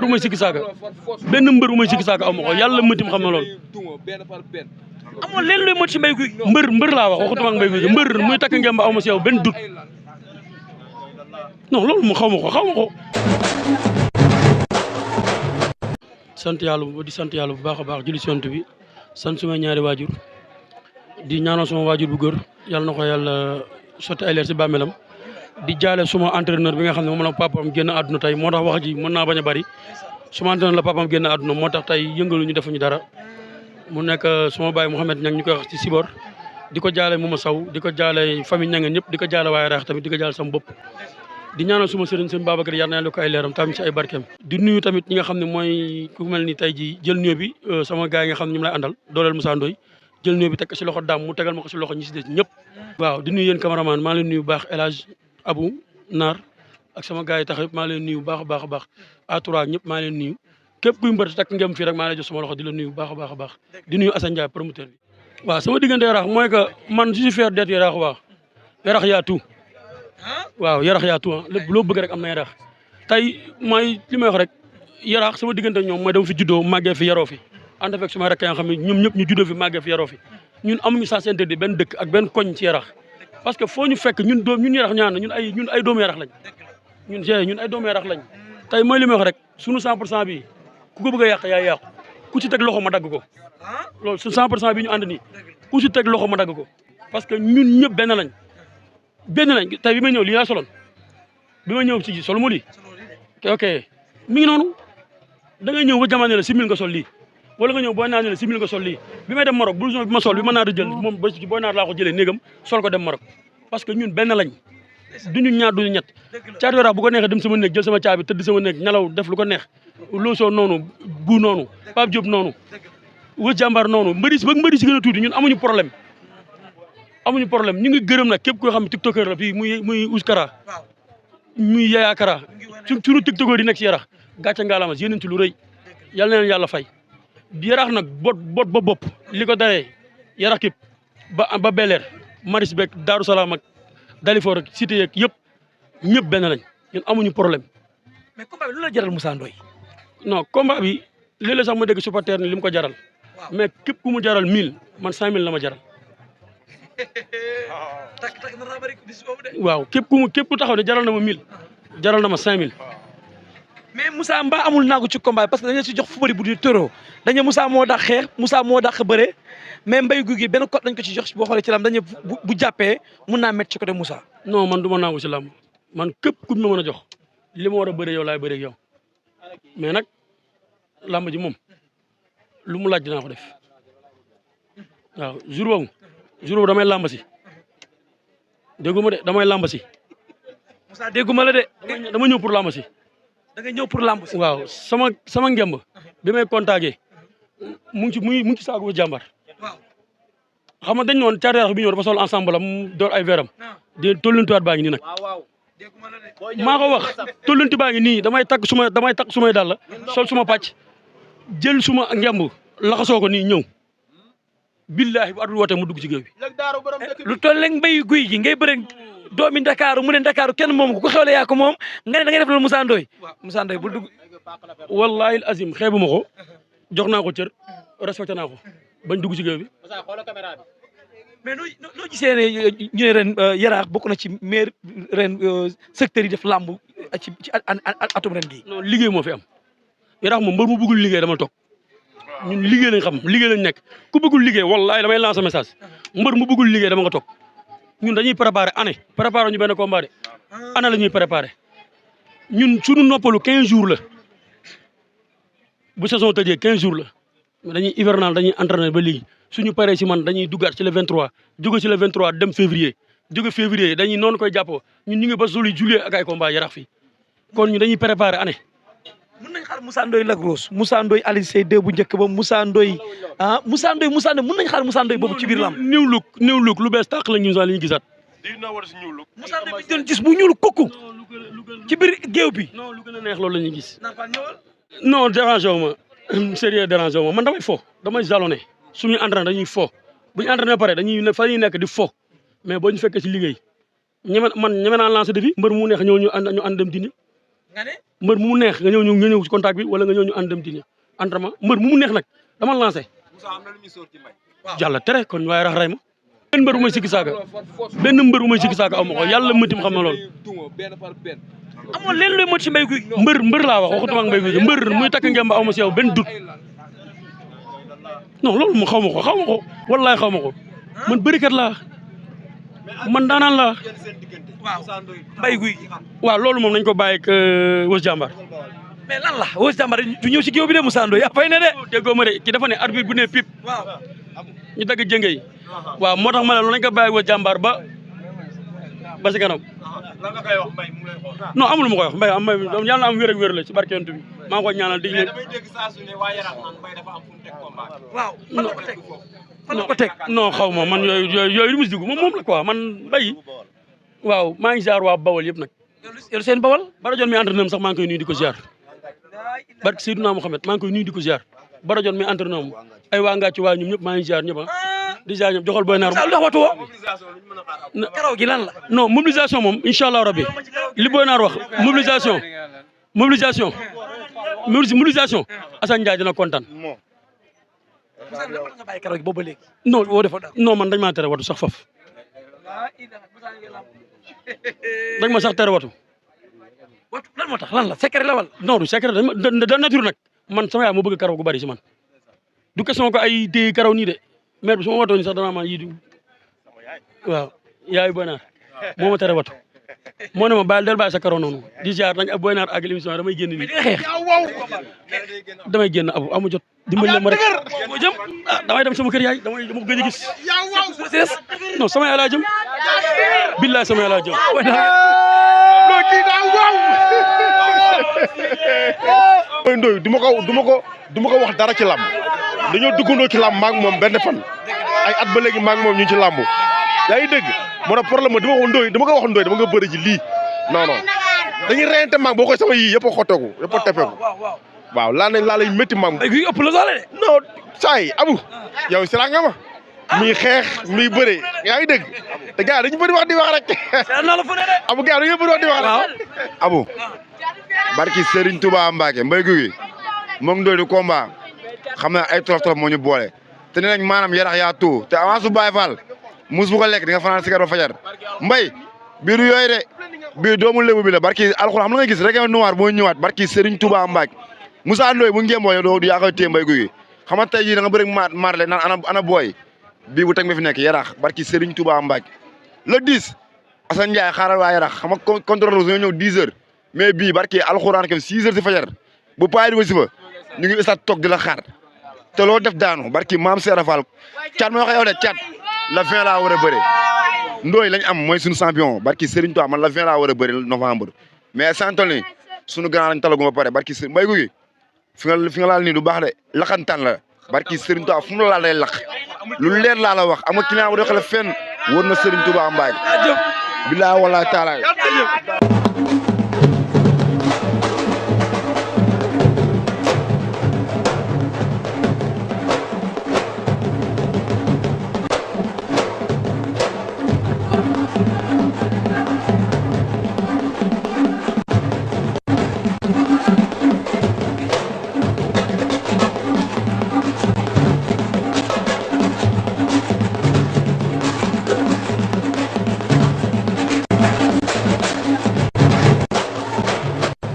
bu may sikki saaka benn mbër bu may sikki saaka amu ko yàlla mëtim xam na loolu. amoo leen luy mot ci Mbaye Gouy Gui. mbër laa wax waxutuma ak Mbaye Gouy Gui mbër muy takk ngeen ba aw ma si yow benn dut non loolu mu xaw ma ko. sant yàlla bu baax a baax julli sant bi sant suma ñaari waajur di ñaanal suma waajur bu góor yàlla na ko yàlla sotti ay leer si bàmmeelam di jaale suma entraîneur bi nga xam ne moom la papaam génn àdduna tey moo tax wax ji mën naa bañ a bari suma entraîneur la papaam génn àdduna moo tax tey yëngalu ñu defuñu dara mu nekk suma baay Mouhamed Niang ñu koy wax ci Sibor di ko jaale Mouma Sow di ko jaale famille Niang ñëpp di ko jaale waaye raax tamit di ko jaale sama bopp di ñaanal suma sëriñ sëñ Babacar yàlla na yàlla ko ay leeram tamit ci ay barkeem di nuyu tamit ñi nga xam ne mooy ku mel ni tey ji jël nuyoo bi sama gars yi nga xam ne ñu lay àndal dooleel Moussa Ndoye jël nuyoo bi teg ko ci loxo daam mu tegal ma ko ci loxo ñi ci des ñëpp waaw di nuyu yéen cameraman maa leen nuyu bu baax El Hadj Abou Naar ak sama gars yi tax maa leen nuyu bu baax a baax A3 ñëpp maa leen nuyu képp kuy mbër takk ngem fii rek maa lay jox sama loxo di la nuyu bu baax a baax di nuyu Assane Ndiaye promoteur bi waaw sama diggante Yaraax mooy que man je suis fier d'être Yaraax waaw Yaraax yaa tout waaw Yaraax yaa tout lépp loo bëgg rek am na Yaraax tey mooy li may wax rek Yaraax sama diggante ñoom mooy dama fi juddoo màggee fi yaroo fi ànd fekk suma rek nga xam ne ñoom ñëpp ñu juddoo fi màggee fi yaroo fi ñun amuñu sens interdit benn dëkk ak benn koñ ci Yaraax parce que foo ñu fekk ñun Yaraax ñaan ñun ay doomu Yaraax lañ ñun ay doomu Yaraax lañ tey mooy li may wax rek sunu 100% bi ku ko bëgg a yàq yaa yàqu ku ci teg loxo ma dagg ko loolu su 100% bi ñu ànd nii ku ci teg loxo ma dagg ko parce que ñun ñëpp benn lañ tey bi may ñëw lii laa soloon bi may ñëw ci solo mu lii ok mi ngi noonu da ngay ñëw ba jamono la simil nga sol lii wala nga ñëw booy naar ne la simil nga sol lii bi may dem Maroc blouson bi ma sol bi ma naar di jël moom ba ci booy naar laa ko jëlee néegam sol ko dem Maroc parce que ñun benn lañ duñu ñaar duñu ñett Caatu Yaraax bu ko neexee dem sama néeg jël sama caabi tëdd sama néeg nelaw def lu ko neex loosoo noonu bu noonu Pape Diop noonu wa jàmbaar noonu mbëri si gën a tuuti ñun amuñu problème ñu ngi gërëm nag képp koo xam ne tiktokeur la fii muy Ouskara muy Yaya Kara suñu tiktokeur yi nekk si Yaraax gàcce ngaalama yéen ci lu rëy yàlla na leen yàlla fay Yaraax nag bot ba bopp li ko daree Yaraax képp ba Bel-Air Maris Beek Daaru Salaam ak Dalifor ak cité yeeg yëpp ñëpp benn lañ ñun amuñu problème. mais combat bi lu la jaral Moussa Ndoye. non combat bi léeg-léeg sax ma dégg supporter ni li mu ko jaral. mais képp ku mu jaral 1000 man 5000 la ma jaral. waaw képp ku taxaw ne jaral na ma 1000 jaral na ma 5000. mais Moussa mbaa amul naagu ci combat parce que dañu si jox fu bëri bu di tëroo dañu Moussa moo dàq xeex Moussa moo dàq bëre mais Mbaye Gouy Gui benn code dañ ko ci jox boo xoolee ci lam dañu bu jàppee mun naa métti ci côté Moussa. non man du ma naagu ci lamb man képp ku ma mën a jox li ma war a bëre yow laay bëre ak yow mais nag lamb ji moom lu mu laaj dinaa ko def waaw jour boobu damay lamb si dégguma de damay lamb si. Moussa dégguma la de. dama ñëw pour lamb si. da nga ñëw pour lamb si. waaw sama ngemb bi may contacté mu ngi ci saako jàmbar. waaw xam nga dañ noon Caatu Yaraax bi ñëw dafa sol ensemble am door ay veram di tollantuwaat baa ngi nii nag. maa ko wax tollanti baa ngi nii damay takk sumay dàll sol suma pàcc jël suma ngemb laxasoo ko nii ñëw. billahi bu atul wootee mu dugg ci géew bi. lu toll léegi Mbaye Gouy Gui ngay bëre doomi Ndakaaru mu ne Ndakaaru kenn moom ku xewle yaa ko moom nga ne da ngay def loolu Moussa Ndoye. Moussa Ndoye bul dugg. wallahi azim xeebu ma ko jox naa ko cër respecté naa ko bañ dugg ci géew bi. mais noo gisee ne ñu ne ren Yaraax bokk na ci maire ren secteur yi def làmb ci atum ren gii. non liggéey moo fi am Yaraax moom mbër mu bëggul liggéey dama toog ñun liggéey lañ xam liggéey lañ nekk ku bëggul liggéey wallahi damay lancer message mbër mu bëggul liggéey dama nga toog ñun dañuy préparer année préparer ñu benn combat de année la ñuy préparer ñun suñu noppalu 15 jours la bu saison tëjee 15 jours la mais dañuy hivernal dañuy entraîner ba léegi suñu paree si man dañuy duggaat ci le 23 jóge ci le 23 dem février jóge février dañuy noonu koy jàppoo ñun ñu ngi ba juillet ak ay combat Yaraax fii kon ñu dañuy préparer année. mën nañ xaar Moussa Ndoye Lac Rose Moussa Ndoye Alioune Seye 2 bu njëkk ba Moussa Ndoye Moussa Ndoye mën nañ xaar Moussa Ndoye boobu ci biir lamb. new look lu bees tàq la ñu li ñu gisaat. Moussa Ndoye bi doon gis bu ñuul kukku ci biir géew bi. non lu gën a neex loolu la ñuy gis. non dérangé wu ma sérieux dérangé wu ma man damay fo damay jalonné suñu entraîné dañuy fo bu ñu entraîné pare fa ñuy nekk di fo mais boo ñu fekkee ci liggéey ñeme naa lancé défi mbër mu neex ñëw ñu ànd dem dindi mbër mu neex nga ñëw ci contact bi wala nga ñëw ñu ànd dem dîner entraînement mbër mu neex nag dama lancé jàlla tere kon waaye rax ray ma benn mbër bu may sikki saaka aw ma ko yàlla mëtim xam na loolu amoon leen looy mot ci Mbaye Gouy Gui mbër laa wax waxutuma ak Mbaye Gouy Gui mbër muy takk ngeen ba aw ma si yow benn dut non loolu mu xaw ma ko wallaay xaw ma ko man bërikat laa man daanaan laa waaw Mbaye Gouy Gui waaw loolu moom nañ ko bàyyi ak Weuz Diambar mais lan la Weuz Diambar du ñëw ci géew bi de Moussa Ndoye fay ne de déggoo ma de ki dafa ne arbitre bu ne pip waaw ñu dagg jënge yi waaw moo tax ma ne loolu nañ ko bàyyi ak Weuz Diambar ba si kanam lan nga koy wax Mbaye mu lay xool non amul ma koy wax Mbaye yàlla na am wér ak wér la ci barke yonent bi maa ngi koy ñaanal dig leen damay dégg saa su ne waa Yarax naan Mbaye dafa am fu mu teg combat waaw fan la ko teg non xaw ma man yooyu lu mu si dugg moom la quoi man Mbaye waaw maa ngi ziar waa Bawol yëpp nag yow seen Bawol Barajon mi entraîneur sax maa ngi koy nuyu di ko ziar barke Seydina Mohamed maa ngi koy nuyu di ko ziar Barajon mi entraîneur ay waa Ngàcc waa ñoom ñëpp maa ngi ziar ñëpp di ziar ñëpp joxal boy naar lu tax watu woo mobilisation lu ñu mën a xaar karaw gi lan la non mobilisation moom incha allah rabbi li boy naar wax mobilisation Assane Ndiaye dina kontaan nga bàyyi karaw gi boobu ba léegi non non man dañ maa tere watu sax faf dañ ma sax tere watu lan moo tax lan la secret la wala non du secret da nature nag man sama yaay moo bëgg karaw gu bari si man du question ko ay téye karaw nii de maire bi su ma watoo nii sax danaa ma yii du waaw yaay boy naar moo ma tere watu moo ne ma bàyyil del bàyyi sa karaw noonu di ziar nañ boy naar ak émission damay génn nii damay génn abu amu jot dimbali leen ma rek moo jëm damay dem sama kër yaay dama ko gëj a gis non sama yaay laa jëm billaay sama yaay laa jëm non kii daa waaw Boy Ndoye du ma ko wax dara ci làmb dañoo duggandoo ci làmb maak moom benn fan ay at ba léegi maak moom ñu ci làmb yaa ngi dégg moo tax problème dama ko Ndoye dama nga bëri ji lii non dañuy reyante maag boo koy sama yii yëpp a xotteeku yëpp a teppeeku waaw laa lay métti maag Mbaye Gouy Gui ëpp la doole de non saay abu yow si laa nga ma muy xeex muy bëre yaa ngi dégg te gars dañu bëri wax di wax rek abu gars dañu bëri wax di wax rek abu barki Serigne Touba Mbacke Mbaye Gouy Gui moom Ndoye du combat xam na ay tolof moo ñu boole te nee nañ maanaam Yarax yaa too te avance bu Baye Fall mus bu ko lekk di nga fanaan sikar ba fajar Mbaye biiru yooyu de biir doomu lébu bi la barki alxuraan xam nga gis rek noir moo ñëwaat barki Serigne Touba Mbacke Moussa Ndoye bu ngémboo yow yaa koy téye Mbaye Gouy Gui xam nga tey jii da nga bëri maarle naan ana booy bii bu teg ma fi nekk Yarax barki Serigne Touba Mbacke le 10 Assane Ndiaye xaaral waa Yarax xam nga contrôle ñoo ñëw 10 heures mais bii barki alxuraan ke 6 heures si fajar bu payi di ba si fa ñu ngi istat toog di la xaar te loo def daanu barki maam Seera Fall caat ma wax yow de caat la fin laa war a bëre Ndoye lañ am mooy suñu champion barki Serigne Touba man la fin laa war a bëre novembre mais santol ni suñu grand lañ talagu ba pare barki Mbaye Gouy Gui fi nga laal nii du baax de laxantaan la barki Serigne Touba fu mu la laal day laq lu leer laa la wax am nga client bu doxale fenn wër na Serigne Touba Mbaye billahi wallahi taala